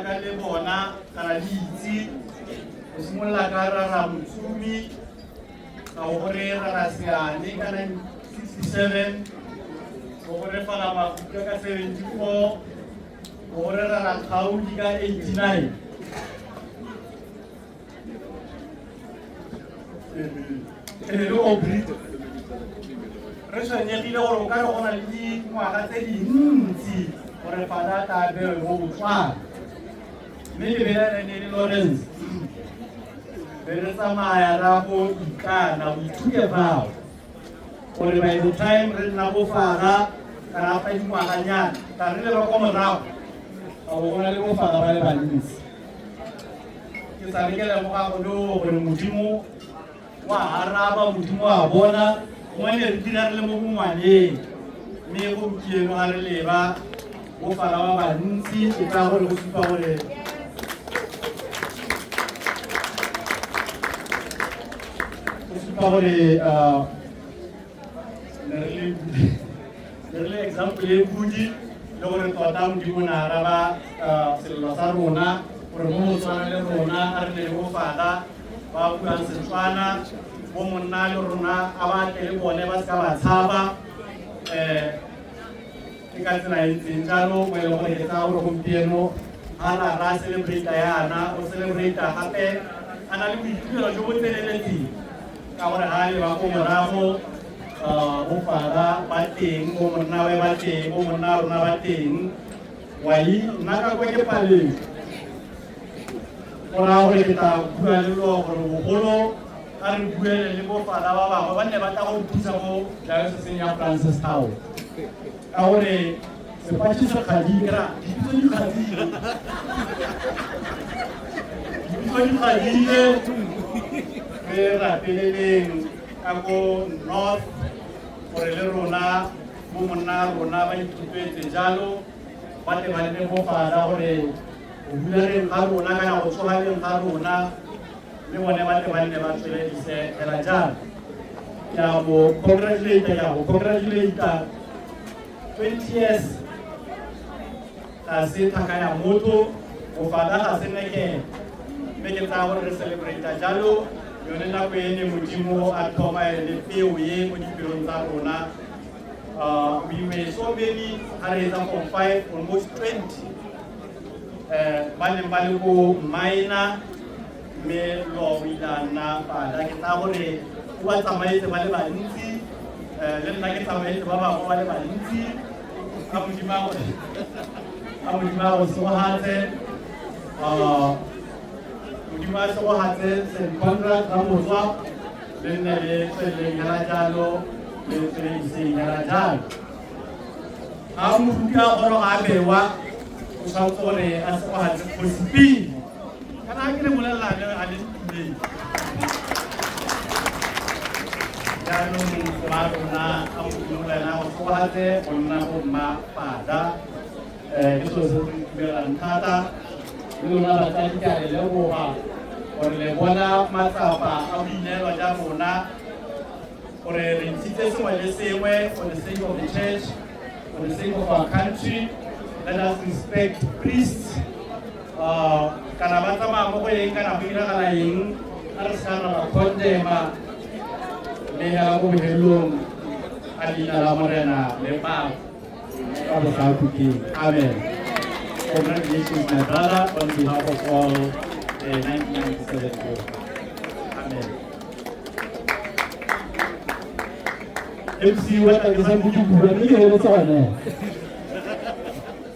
Jaaka le bona kana le itse, go simolola ka Rara Motsumi, ka gore Rara Seane ka 1967, go gore Fala Makuka ka 74, go gore Rara Kgaodi ka 89. Le Aubrey re tshwenyegile gore o ka re go na le dingwaga tse dintsi gore fada a bewe mo Botswana, mme ke belaela ne le Lawrence be re tsamaya ra go ikana, we took a vow gore by the time re nna bofara kana after dingwaganyana ka re leba kwa morago ga bo go na le bofara ba le bantsi. Ke sa le ke lemoga go le gore Modimo wa araba, Modimo wa bona. Gongwe ne re dira re le mo bongwaneng, mme gompieno ga re leba bofara ba bantsi, ke tsaya gore go supa gore ne re le example e pudi le gore tota Modimo ne araba selelo sa rona gore mo Botswana le rona a re ne le bofada ba buang Setswana, bo monna le rona a ba tle le bone, ba seka ba tshaba. Ke ka tsela e ntseng jalo mo e leng gore ke tsaya gore gompieno ga ra celebrate yana, o celebrate gape a na le boitumelo jo bo tseneletseng ka gore ga le ba ko morago, bofara ba teng, bo monnawe ba teng, bo monna rona ba teng. Wai nna ka kwa ke paleng go raya gore ke tla bua le lo gore bogolo a re buele le bofara ba bangwe ba nne ba tla go thusa mo dioceseng ya Francistown, ka gore sepatšhe se kgadile ra dipitso di kgadile, dipitso di kgadile. Re rapeleleng ka ko north gore le rona bo monna rona ba ithutetse jalo, ba tle ba nne bofara gore go hulareng ga rona kana go tsogaleng ga rona le bone ba tle ba nne ba tsweledise fela jalo. Ke a go congratulate, ke a go congratulate. 20 years ga se thaka ya motho, bofada ga se nekele, mme ke tsaya gore re celebrate jalo yone nako e ne Modimo a thoma le peo e mo dipelong tsa rona. We were so many ga re etsa form 5, almost 20 ba neng ba le ko minor, mme lo o ile a nna fada. Ke tsaya gore o ba tsamaetse ba le bantsi, le nna ke tsamaetse ba bangwe ba le bantsi. A Modimo a go, a Modimo a go segogatse, Modimo a segogatse St Conrad Ramotswa, le nne le tsweleleng hela jalo, le tswelediseng hela jalo. Ga moruti a goroga a bewa, o tshwanetse gore a segogatse kgosi pele, kana ke le bolelela le a le tumeng. Jaanong ba rona, a Modimo le wena go segogatse go nna go mma fada. Ke selo se se itumelang thata. Le lona batsadi, ke a le leboga gore le bona matsapa a boineelo ja rona, gore re ntshitse sengwe le sengwe for the sake of the church, for the sake of our country. Let us respect priests, kana ba tsamaya mo go eng kana go iragala eng, a re seka ra ba condema. Mme hela ko bohelong, a leina la Morena le bako ka bosakhutleng. Amen. Congratulations, my brother, on behalf of all the 1997 group. Amen. MC wa tla ke sa ntse ke bua mme ke heletse gone.